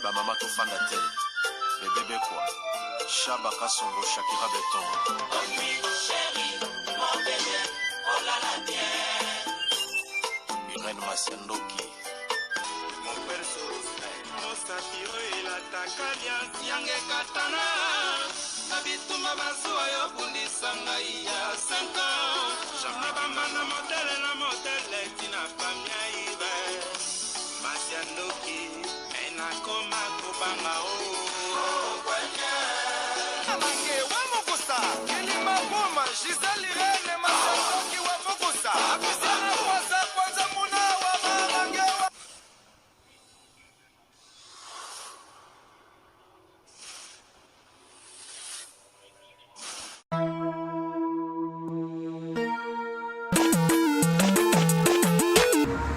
Ba mama tofanda te. Bebe Bekwa, Shaba Kasongo, Shakira Beton. Irène Masiandoki. Mosapi oyo elataka liasi yanga ekatana na bitumba bazuwa yo bundisa ngai ya 5 ans na bambanda modele na modele tina famia ibe masi ya ndoki me nakoma kobanga o Amange wa mokusa kilima buma Gisèle Irene Masandoki wa mokusa Apisana kwanza kwanza muna wa mamange wa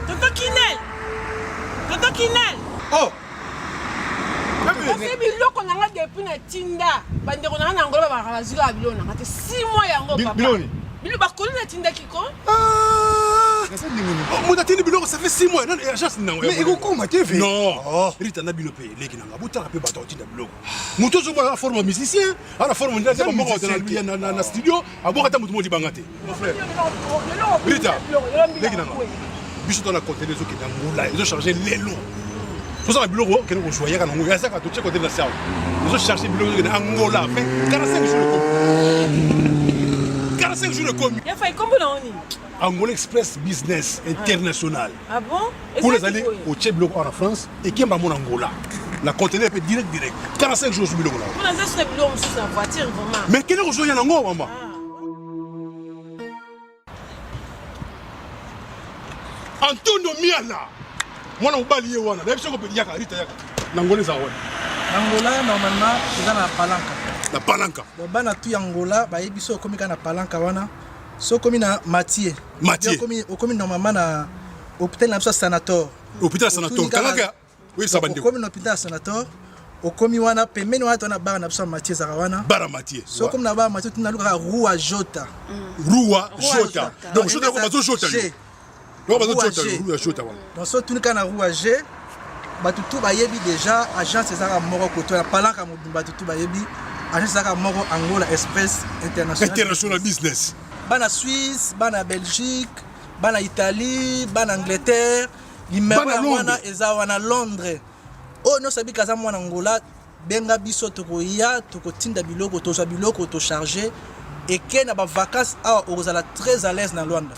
Tonton Kinel! Tonton Kinel! Oh! Kasi biloko na nga depuis na tinda bandeko na nga na Angola babaka bazwi kaka biloko na nga te 6 mois yango papa. Biloko nini? Biloko bakoli natindaki ko. Ah! Moto atindi biloko ça fait 6 mois nani agence nango. Mais ekokoma te ve. Non. Oh. Rita na bino pe leki na nga botala pe bato atinda biloko. Moto ozomona na forme musicien, ana forme ndenge ata moko na na na studio, aboka ata moto moko libanga te. Mon frère. Rita, leki na nga. Biso to na conteneur ezokende Angola, ezo charger lelo. Tozala biloko okende kozwa yaka nango, yazaka totie conteneur na sawa. Ezo charger biloko ezokende Angola, fait 45 jours ekomi. 45 jours ekomi. Ya fai kombo na oni? Angola Express Business International. Ah bon? Kuna ezali otie biloko awa na France ekemba mona Angola. Na conteneur pe direct direct. 45 jours biloko na. Kuna eza suna biloko mosusu na voiture vraiment. Mais kende kozwa ya nango mama. Antonio Miala mwana mobali ye wana nayebi soko yaka Rita yaka na Angola eza wana. Na Angola normalement eza na Palanca. Na Palanca. Donc bana tout ya Angola bayebi so okomi kaka na Palanca wana. So okomi na Mathieu. Mathieu. Okomi okomi normalement na hôpital na biso ya Sanator. Hôpital Sanator. Kangaka oyebisa bandeko. Okomi na hôpital ya Sanator. Okomi wana pembeni wana tona bar na biso ya Mathieu ezalaka wana. Bar ya Mathieu. So okomi na bar Mathieu tuna lukaka Rua Jota. Rua Jota. Donc Jota yako bazo Jota yo. Donc bazo Jota yo Rua Jota wana. Donc so tuni kaka na Rua G bato tout bayebi déjà agence ezalaka moko koto ya palanka mobimba bato tout bayebi agence ezalaka moko Angola Express International. International Business. Bana Suisse, bana Belgique, bana Italie, bana Angleterre, numero Bana ya Londres. wana eza wana Londres. Oyo nyonso abika aza mwana Angola, benga biso tokoya tokotinda biloko tozwa biloko tocharge eke na ba vacances awa okozala très à l'aise na Luanda.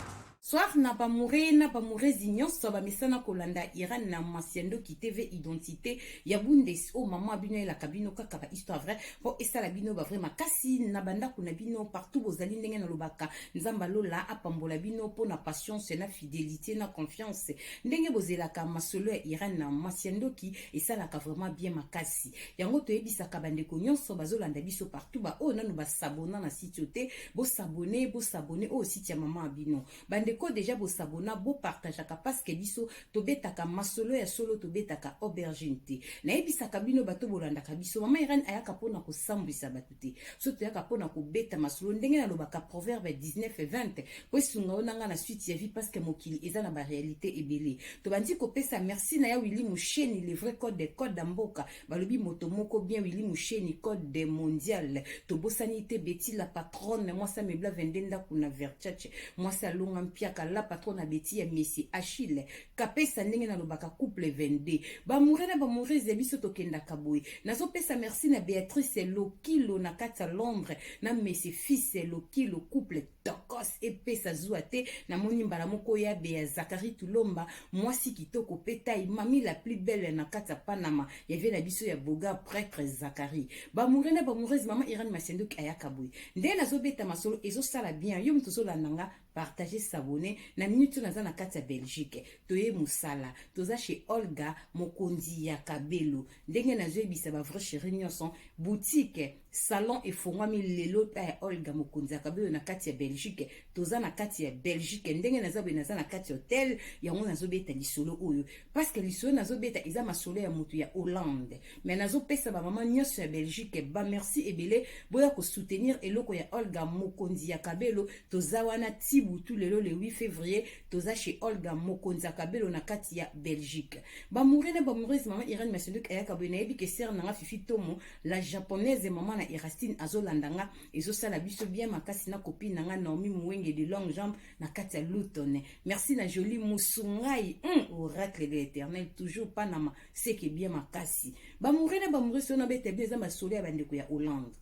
Soir na ba moure na ba mourezi nyonso ba mesana kolanda Iran na Masiandoki TV identité ya Bundes o maman bino elaka bino kaka ba histoire vraie po esala bino ba vrai makasi na bandako na bino partout bozali ndenge na lobaka Nzamba lola apambola bino po na patience na fidelité na confiance ndenge bozelaka masolo ya Iran na Masiandoki esalaka vraiment bien makasi yango toyebisaka bandeko nyonso bazolanda biso partout ba oyo nanu ba s'abonna na site te bo s'abonner bo s'abonner oyo site ya maman bino bandeko deja bo s'abonna bo partageaka parce que biso tobetaka masolo ya solo tobetaka aubergine te nayebisaka bino bato bolandaka biso mama Irène ayaka mpona kosambwisa bato te so toyaka mpona kobeta masolo ndenge nalobaka proverbe 19 et 20 po esunga yo na nga na suite ya vie parce que mokili eza na baréalité ebele tobandi kopesa merci na ya Willy Musheni le vrai code de code ya mboka balobi moto moko bien Willy Musheni code de mondial tobosani te Betty la patronne mwasi amebla 22 ndako na Verchache mwasi alonga mpiaka la patronne ya Betty ya Messi Achille kapesa ndenge nalobaka couple 22 bamoure na bamourese ya biso tokendaka boye nazopesa merci na Beatrice Lokilo na kati ya Londres na Messi fils Lokilo couple tokos epesa zuwa te namoni mbala moko ya Bea Zakari Tulomba mwasi kitoko pe tai mami la plus belle na kati ya Panama ya vie na biso ya boga prêtre Zakari bamoure na bamourese mama Irène Masiandoki ayaka boye nde nazobeta masolo ezosala bien yo moto ozolanda nga partager s'abonner na minute oyo naza na kati ya Belgique toye mosala toza chez Olga mokonzi ya Kabelo ndenge nazoyebisa ba vrai chéri nyonso boutique salon efongwami lelo epai ya Olga mokonzi ya Kabelo na kati ya Belgique toza na kati ya Belgique ndenge naza boye naza na kati ya hotel yango nazobeta lisolo oyo parce que lisolo nazobeta eza masolo ya moto ya Hollande mais nazopesa ba mama nyonso ya Belgique ba merci ebele boya kosoutenir eloko ya Olga mokonzi ya Kabelo toza wana ti. butu lelo le 8 février, toza chez Olga Mokonzi Kabelo na kati ya Belgique. Bamoure na bamourese, mama Irene Masendoki ayaka boye. Nayebi ke sœur nanga Fifi Tomo, la japonaise, mama na Erastine, azolanda nga, ezosala biso bien makasi na copine nanga Naomi Muwenge de longue jambe na kati ya Luton. Merci na Jolie Musungai, oracle de l'Éternel, toujours Panama, seke bien makasi. Bamoure na bamourese oyo nabeta bien, eza masolo ya bandeko ya Hollande.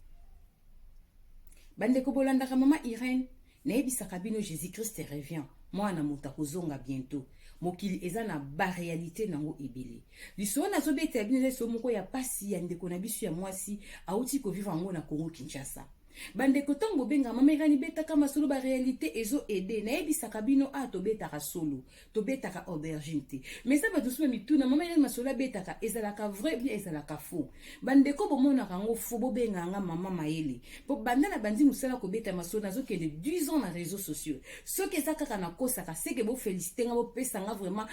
Bandeko bolandaka mama Irene, nayebisaka bino, Jésus Christ revient, mwana moto akozonga bientôt. Mokili eza na baréalité nango ebele. Lisolo nazobetela bino eza lisolo moko ya pasi ya ndeko na biso ya mwasi auti kovivre yango na Congo Kinshasa. Bandeko, ntango bobengaka mama Irene, betaka masolo, baréalité ezo aider. Nayebisaka bino, a tobetaka solo, tobetaka aubergine te. Mais eza bato mosusu mituna: mama Irene, masolo abetaka ezalaka vrai bien, ezalaka faux? Bandeko bomonaka yango faux, bobengaka nga mama mayele, mpo banda na bandi mosala kobeta masolo, nazokende 10 ans na réseaux sociaux. Soki eza kaka nakosaka, seke bofélicité nga, bopesa nga vraiment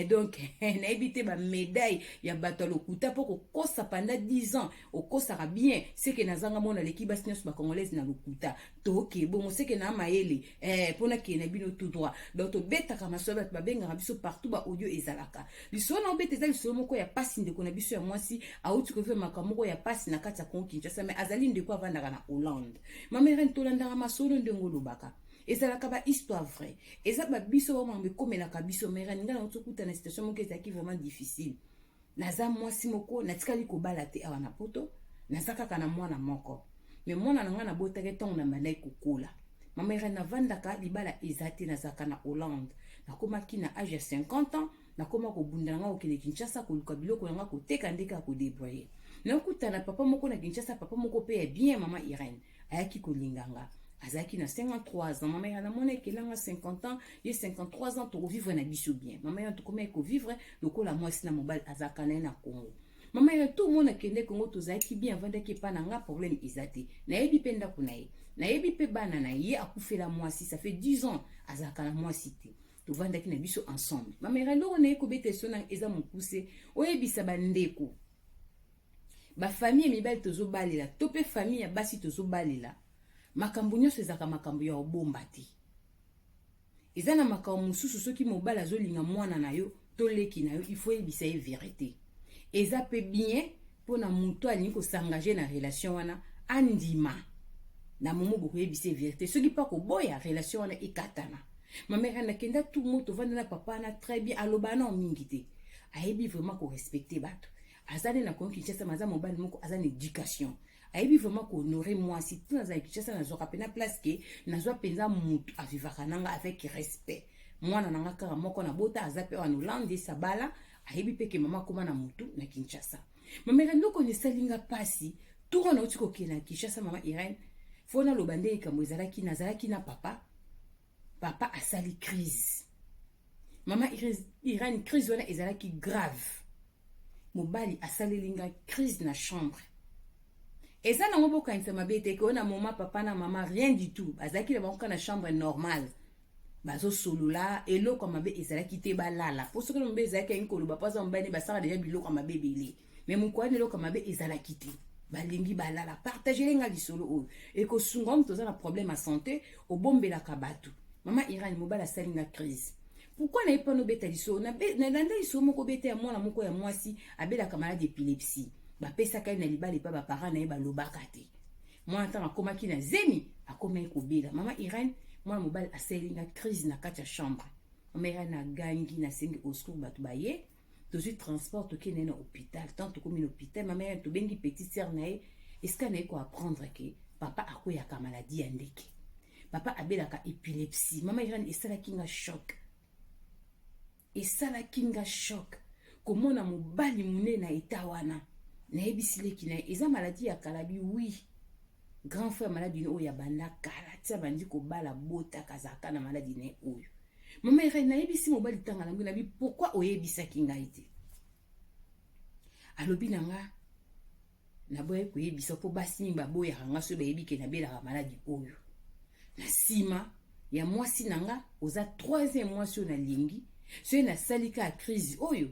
donc nayebi te, bamédaille ya bato ya lokuta, mpo kokosa pendant 10 ans, okosaka bien, seke nazanga mona leki basi nyonso bacongolaise na lokuta. Toke bongo, seke na mayele mpona kende na bino tout droit. Donc tobetaka masolo, bato babengaka biso partout, baaudio ezalaka. Lisolo na obeta eza lisolo moko ya pasi. Ndeko na biso ya mwasi auti kovivre makambo moko ya pasi na kati ya Congo Kinshasa, mais azali ndeko avandaka na Hollande. Mama Irene, tolandaka masolo ndenge olobaka, ezalaka bahistoire vrai, eza babiso bamakambo ekomelaka biso. Mère, ngai nauti okuta na situation moko ezalaki vraiment difficile. Naza mwasi moko natikali kobala te awa na Poto, naza kaka na mwana moko, mais mwana na ngai nabotaki ntango na bandaki kokola. Mama Irene, navandaka, libala eza te, nazalaka na Hollande. Nakomaki na age ya 50 ans, nakoma kobunda na ngai, kokende Kinshasa koluka biloko na ngai koteka, ndenge ya kodébrouiller. Nakutana papa moko na Kinshasa, papa moko mpe ya bien. Mama Irene, ayaki kolinga nga, azalaki na 53 ans. Mama Irene, namona ekelanga 50 ans, ye 53 ans, tokovivre na biso bien. Mama Irene, tokomaki kovivre lokola mwasi na mobali. Azalaka na ye na Congo. Mama Irene, tout mona akende Congo, tozalaki bien, avandaki epa na nga, problème eza te. Nayebi mpe ndako na ye, nayebi mpe bana na ye. Akufela mwasi, ça fait 10 ans azalaka na mwasi te. Tovandaki na biso ensemble. Mama Irene, eloko naye kobeta eso na eza mokuse, oyebisa bandeko, bafamille ya mibali tozobalela to mpe famille ya basi tozobalela, makambo nyonso ezalaka makambo ya kobomba te. Eza na makambo mosusu, soki mobali azolinga mwana na yo to leki na yo, il faut yebisa ye vérité. Eza mpe bien mpona moto alingi kos'engager na relation wana, andima na momo bokoyebisa ye vérité. Soki mpa koboya, relation wana ekatana. Mama, nakenda tu mo, tovanda na papa wana très bien, aloba nao mingi te, ayebi vraiment korespecter bato. Aza nde na Kongo Kinshasa, ma aza mobali moko aza na éducation, ayebi vraiment kohonorer mwasi. Tu nazala Kinshasa, nazwaka mpena place ke nazwa mpenza motu avivaka nanga avec respect. Mwana nanga kaka moko na bota aza mpe wana Hollande, esabala, ayebi mpe ke mama akóma na motu na Kinshasa. Mama Irene, ndoko esali nga mpasi. Tour wana auti kokende na Kinshasa, mama Irene, fo naloba nde likambo ezalaki. Nazalaki na papa, papa asali crise. Mama Irene, crise wana ezalaki grave. Mobali asaleli nga crise na chambre. Eza nango bokanisa mabe te ke na moma papa na mama, rien du tout, bazalaki na bango kaka na chambre normale, bazosolola. Eloko ya mabe ezalaki te, balala. Mpo soki mabe ezalaki, alingi koloba mpo aza mobali, basala deja biloko ya mabe ebele. Mais mokolo wana eloko ya mabe ezalaki te, balingi balala. Partagele nga lisolo oyo, ekosunga moto oza na problème ya santé, obombelaka bato. Mama Irene, mobali asali nga crise. Pourquoi naye mpana obeta lisolo? Nalanda lisolo moko obeta ya mwana moko ya mwasi abelaka maladi épilepsie. Bapesaka ye na libala epa baparent na ye, balobaka te. Mwana ntango akomaki na zemi, akomaki kobela. Mama Irene, mwana mobali asaleli nga crise na kati ya chambre. Mama Irene, agangi, nasengi au secours, bato baye, tozwi transport, tokende na hôpital. Tant tokomi na hôpital, mama Irene, tobengi petite sœur na ye, esika na ye koapprendre ke papa akweyaka maladie ya ndeke, papa abelaka épilepsie. Mama Irene, esalaki nga choc, esalaki nga choc komona mobali monene na eta wana. Nayebisi leki na ye: eza maladie ya kala? Bi oui, grand frère, maladie ne oyo abanda kala, ti abandi kobala, botaka, azalaka na maladie na ye oyo. Mama Irene, nayebisi mobali ntanga nango, nabi: pourquoi oyebisaki ngai te? Alobi na nga: naboyaki koyebisa mpo basi mingi baboyaka nga soki bayebi ke nabelaka maladie oyo. Na nsima ya mwasi na nga, oza troisième mwasi oyo nalingi. Soki nasali kaka crise oyo,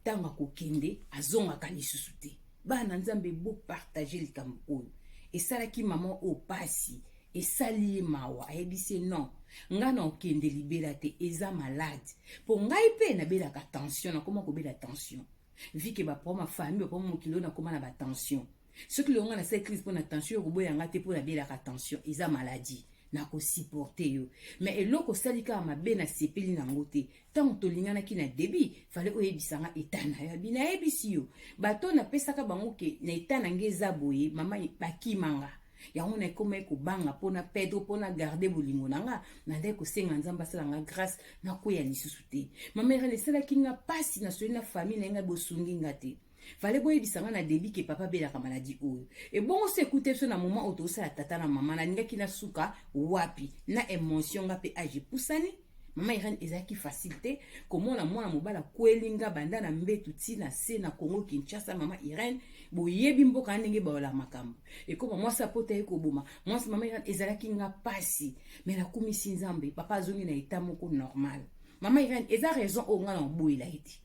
ntango akokende, azongaka lisusu te. Bana Nzambe, bopartager likambo oyo. Esalaki mama oyo pasi. Esali ye mawa, ayebisi ye non, ngai na okende libela te, eza malade. Po ngai pe nabelaka tension, nakoma kobela tension. Vu que ba problème ya famille, ba problème mokili oyo nakoma na ba tension. Soki lelo ngai nasali crise mpo na tension, okoboya ngai te mpo nabelaka tension, eza maladie. Nakosupporte yo. Mais eloko osali kaka mabe nasepeli nango te. Tango tolinganaki na debut, fallait oyebisa nga etat na yo. Abi nayebisi yo. Bato napesaka bango ke na etat na ngai eza boye, mama bakima nga. Yango nakomaki kobanga mpo na perdre, mpo na garder bolingo na nga. Nandaki kosenga Nzambe asala nga grâce, nakweya lisusu te. Mama Irène esalaki nga pasi, nasoli na famille na ye, ngai bosungi nga te. Fallait boyebisa nga na debut ke papa abelaka maladie oyo. Ebongo so ekute biso na moment oyo tozosala tata na mama, nalingaki nasuka wapi? Na emotion nga pe age epusani. Mama Irène ezalaki facile te komona mwana mobali akweli nga banda na mbetu ti na se na Congo Kinshasa. Mama Irène, boyebi mboka ndenge baola makambo ekoma mwasi apota ye koboma mwasi. Mama Irène ezalaki nga pasi, mais nakumisi Nzambe, papa azongi na etat moko normal. Mama Irène eza raison oyo nga na oboyela ye te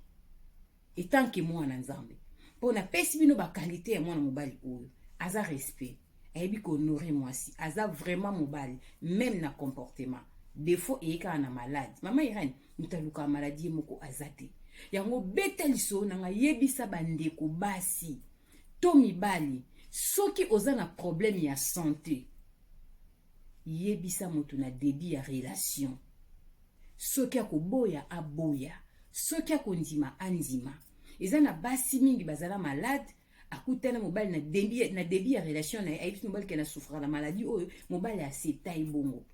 etant que mwana Nzambe, mpo napesi bino ba qualité ya mwana mobali oyo aza respect, ayebi kohonorer mwasi, aza vraiment mobali même na comportement. Défaut eye kaka na malade. Mama Irène, moto alukaka maladie ye moko aza te. Yango beta lisolo na ngai, yebisa bandeko basi to mibali, soki oza na problème ya santé, yebisa moto na début ya relation. Soki akoboya aboya, soki akondima andima. Eza na basi mingi bazala malade, akutana mobali na début, na début ya relation na ye, ayebisi mobali ke na souffra na maladie oyo, mobali accepta ye bongo.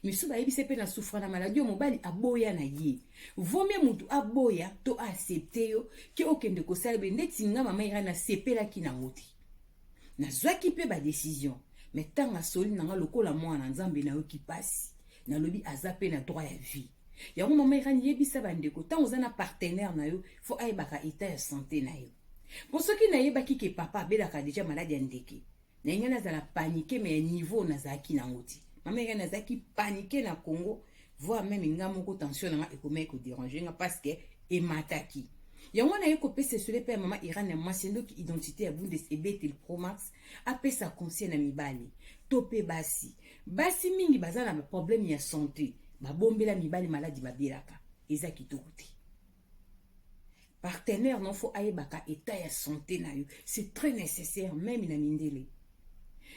Misu bayebisi pe na souffra na maladie oyo, mobali aboya na ye. Vaut mieux mutu aboya to accepte yo ke okende kosala be ndeti nga mama Irène nasepelaki nango te. Nazwaki pe ba décision, mais tanga asoli nanga lokola mwana Nzambe, nayoki pasi. Nalobi aza pe na droit ya vie. Yango mama Irène yebisa bandeko, tango oza na partenaire na yo, faut ayebaka état ya santé na yo. Po soki nayebaki ke papa abelaka déjà malade ya ndeke, na ngai nazala paniqué, mais ya niveau nazalaki nango te. Mama Irène nazalaki paniqué na Congo, voire même nga moko tension na nga ekomaki kodéranger nga parce que emataki. Yango wana ye kopesa esole pe ya mama Irène ya mwasi ndoki identité ya Bundes ebeteli Promax apesa conseil na mibali to pe basi. Basi mingi baza na ba problème ya santé, babombela mibali maladi babelaka, eza kitoko te. Partenaire non faut ayebaka état ya santé na yo, c'est très nécessaire même na mindele.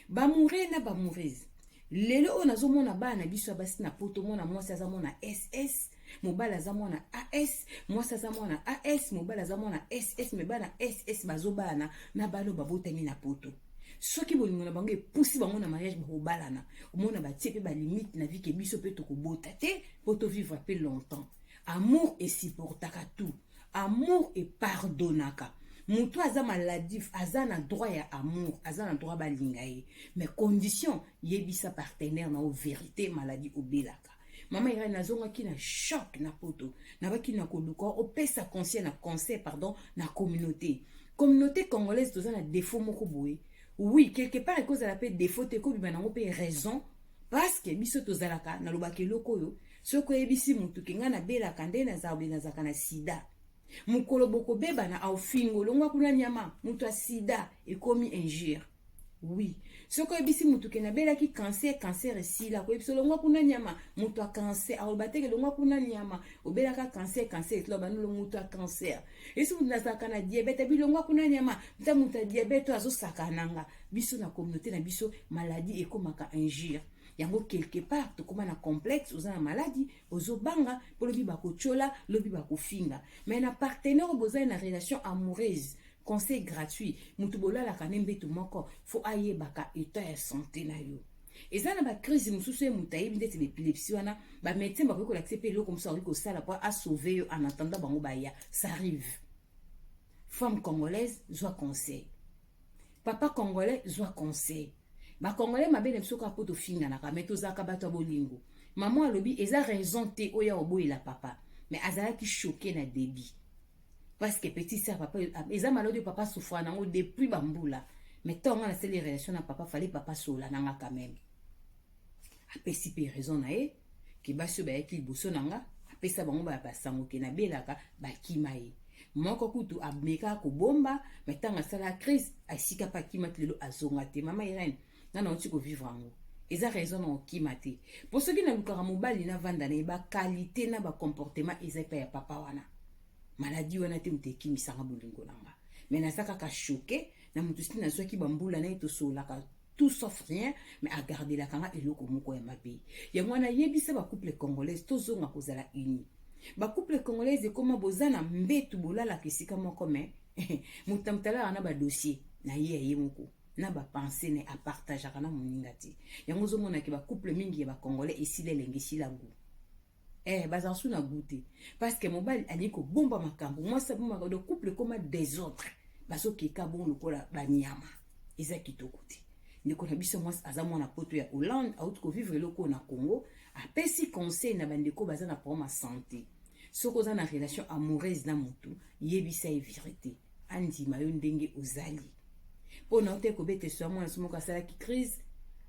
Bamoureux na bamoureuse, lelo oyo nazomona bana na biso ya basi na poto, mwana mwasi aza mwana SS, mobali aza mwana AS, mwasi aza mwana AS, mobali aza mwana SS, mais bana SS bazobalana na bana oyo babotami na poto. Soki bolingo na bango epusi bango na mariage, bakobalana. Omona batie pe ba limite na vie ke biso pe tokobota te po to vivre pe longtemps. Amour esupportaka tout, amour epardonnaka. Moto aza maladif aza na droit ya amour, aza na droit balinga ye, mais condition yebisa partenaire na yo vérité maladie obelaka. Mama Irène nazongaki na choc na poto, nabaki na koluka opesa conseil na conseil pardon na communauté. Communauté congolaise toza na défaut moko boye. Oui, quelque part ekozala pe défaut te, ekobima nango pe raison, parce que biso tozalaka nalobaka eloko oyo, soki oyebisi motu ke ngai nabelaka nde nazala boye, nazalaka na sida, mokolo bokobebana aofingo longwa kuna nyama, moto ya sida ekomi injure. Oui, soki oyebisi motu ke nabelaki cancer, cancer esila, koyebisa longwa kuna nyama, moto ya cancer aloba te ke longwa kuna nyama obelaka cancer, cancer esila, obandi moto ya cancer. Esi motu nazalaka na diabète, abi longwa kuna nyama, nta moto ya diabète oyo azosaka nanga. Biso na communauté na biso maladie ekomaka injure. Yango quelque part tokoma na complexe, oza na maladie ozobanga po lobi bakotiola, lobi bakofinga. Mais na partenaire oyo bozali na relation amoureuse, conseil gratuit, mutu bolalaka ne mbetu moko, faut ayebaka état ya santé na yo. Eza na ba crise mosusu ye mutu ayebi ndeti ba épilepsie wana, ba médecin bakoki kolakisa pe eloko mosusu akoki kosala po asauver yo en attendant bango baya. Ça arrive. Femme congolaise zwa conseil, papa congolais zwa conseil. Ba congolais mabe na biso kaka po tofinganaka, mais tozalaka bato ya bolingo. Maman alobi eza raison te oyo oboyela papa, mais azalaki choqué na débit parce que petit sœur papa eza malade, papa souffra nango depuis bambula. Mais ntango nga nasali relation na papa, fallait papa sola nanga quand même. Apesi pe raison na ye ke basi oyo bayaki liboso na nga, apesa bango ba basango ke nabelaka, bakima ye. Moko kutu amekaka kobomba, mais ntango asala crise esika mpe akimaki, lelo azonga te. Mama Irène, Nga nauti kovivre yango, eza raison na okima te, mpo soki nalukaka mobali navanda na ye, baqualité na bacomportement eza epai ya papa wana. Maladie wana te moto ekimisanga bolingo na nga, mais naza kaka choqué na motu si nazwaki bambula na ye, tosololaka tout sauf rien, mais agardelaka nga eloko moko ya mabe. Yango wana yebisa bacouple congolaise, tozonga kozala uni. Bacouple congolaise ekóma boza na mbetu, bolalaka esika moko, mais moto na moto alalaka na badossier na ye ya ye moko, na bapensées na apartageaka na moninga te. Yango ozomonaki bacouple mingi ya bacongolais esila elenge, esila goût. Bazala su na goût te, parce que mobali alingi kobomba makambo, mwasi abombaka, donc couple ekóma désordre, bazokeka bongo lokola banyama. Eza kitoko te. Ndeko na biso mwasi aza mwana Poto ya Hollande, auti kovivre eloko oyo na Congo, apesi conseil na bandeko baza na problème ya santé: soki oza na relation amoureuse na motu, yebisa ye vérité, andima yo ndenge ozali. Mpo na yo te kobeta eso ya mwana so moko asalaki crise,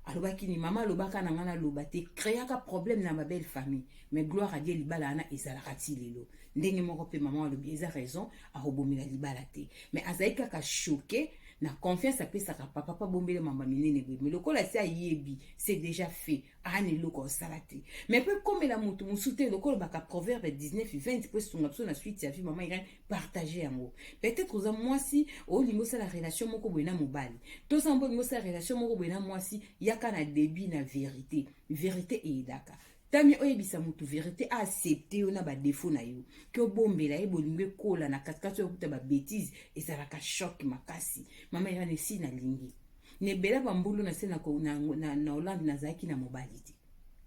alobaki ni mama alobaka na ngai naloba te, créaka problème na babelle famille. Mais gloire à Dieu, libala wana ezalaka ti lelo. Ndenge moko mpe mama alobi eza raison akobomela libala te, mais azali kaka choqué na confiance apesaka papa mpo abombele mamba minene boye. Mais lokola si ayebi, c'est déjà fait, aana eloko osala te, mais mpo ekomela motu mosusu te. Lokola baka Proverbe 19 20, mpo esunga biso na suite ya vie. Mama Irene, partage yango. Peut-être oza mwasi, olingi osala relation moko boye na mobali, tosala mpo olingi osala relation moko boye na mwasi, yaka na début na vérité. Vérité eyedaka tami oyebisa motu vérité, aaccepte yo na badéfaut na yo, ke obombela ye bolingo ekola na katikati oyo okuta babêtises, ezalaka choc makasi. Mama Irene, esi nalingi na ebele bambulu na se na Hollande, nazalaki na mobali te.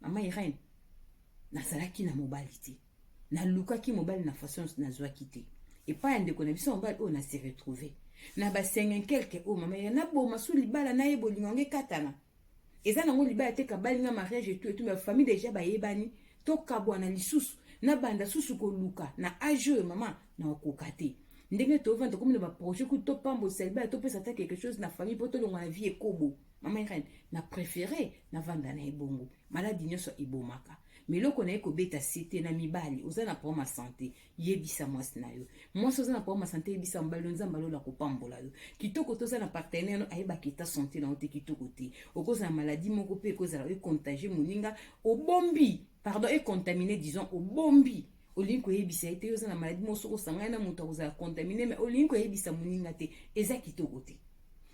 Mama Irene, nazalaki na mobali te, nalukaki mobali na façon nazwaki te epai ya ndeko na biso mobali oyo na se retrouve na basenge quelque oyo. Mama Irene, naboma su libala na ye, bolingo yango ekatana, eza nango libala te, kabalinga mariage etu etu, bafamille déjà bayebani, tokabwana lisusu, nabanda susu koluka na âge oyo, mama, na okoka te. Ndenge tovanda, tokomi na baprojet kutu topambolisa libala, topesa ata quelque chose na famille mpo tolongwa na vie ekobo. Mama Irene, na préféré navanda na ebongo. Maladie nyonso ebomaka, mais eloko na ye kobeta se te na mibali. Oza na problème ya santé, yebisa mwasi na yo. Mwasi oza na problème ya santé, yebisa mobali yo. Nzambe alola kopambola yo kitoko. Toza na partenaire no ayebaka état santé na yo te, kitoko te. Okozala maladie moko mpe ekozala econtagie moninga, obombi, pardon, econtamine, disons obombi, olingi koyebisa ye te. Yo oza na maladie moko, soki osangani na moto akozala contaminé, mais olingi koyebisa moninga te, eza kitoko te.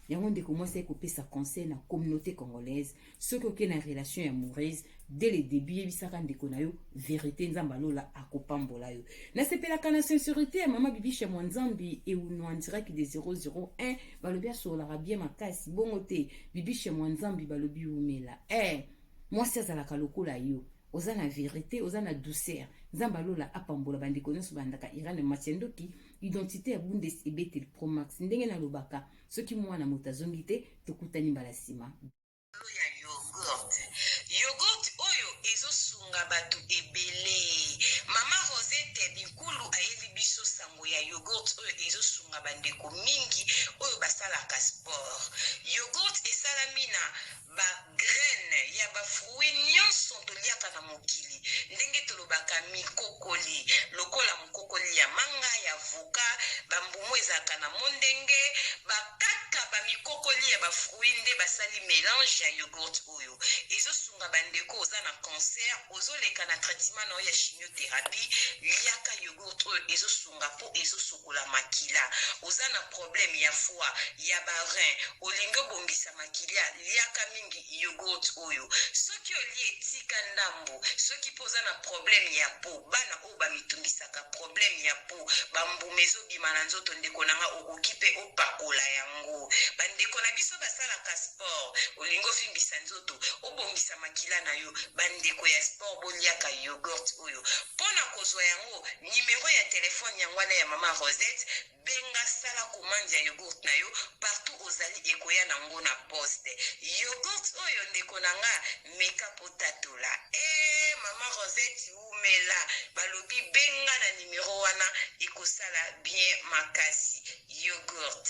Yango ndeko mwasi ayekopesa conseil na communauté congolaise: soki okei na relation ya amoureuse, dès le début yebisaka ndeko na yo vérité. Nzambe alola akopambola yo. Nasepelaka na sincérité ya mama Bibisha Mwa Nzambi Eunwandiraki de 001. Balobi asololaka bien makasi bongo te. Bibisha Mwa Nzambi, balobi umela. Mwasi azalaka lokola yo, oza na vérité, oza na douceur. Nzambe alola apambola bandeko nyonso bandaka Irane Matiendoki, identité ya Bundes ebeteli Promax. Ndenge nalobaka, soki mwana moto azongi te, tokutani mbala nsima. Ya yogourt, yogourt oyo ezosunga bato ebele. Mama Rosette Binkulu ayeli biso sango ya yogourt oyo ezosunga bandeko mingi oyo basalaka sport. Yogourt esalami na bagraine ya bafruit nyonso toliaka na mokili, ndenge tolobaka mikokoli, lokola mokokoli ya manga, ya avocat, bambumu ezalaka na mondenge, bakaka bamikokoli ya bafruit nde basali mélange ya yogourt oyo ezosunga bandeko. Oza na cancer, ozoleka na traitement na oyo ya chimiothérapie, liaka yogourt oyo, ezosunga mpo ezosokola makila. Oza na problème ya foie, ya barein, olingi obongisa makilia, liaka mingi yogourt oyo. Soki olie, etika ndambo. Soki mpo oza na problème ya peau, bana oyo bamitungisaka, problème ya peau, bambuma ezobima na nzoto, ndeko na nga, okoki mpe opakola yango. Bandeko na biso basalaka sport, olingi ovimbisa nzoto, obongisa makila na yo, bandeko ya sport, boliaka yogourt oyo. Mpo na kozwa yango, nimero ya telefone yango wana ya mama Rosette. Benga, sala commande ya yogourt na yo partout ozali, ekoya nango na poste. Yogourt oyo, ndeko na nga, meka po tatola. Mama Rosette, umela. Balobi benga na nimero wana, ekosala bien makasi, yogourt.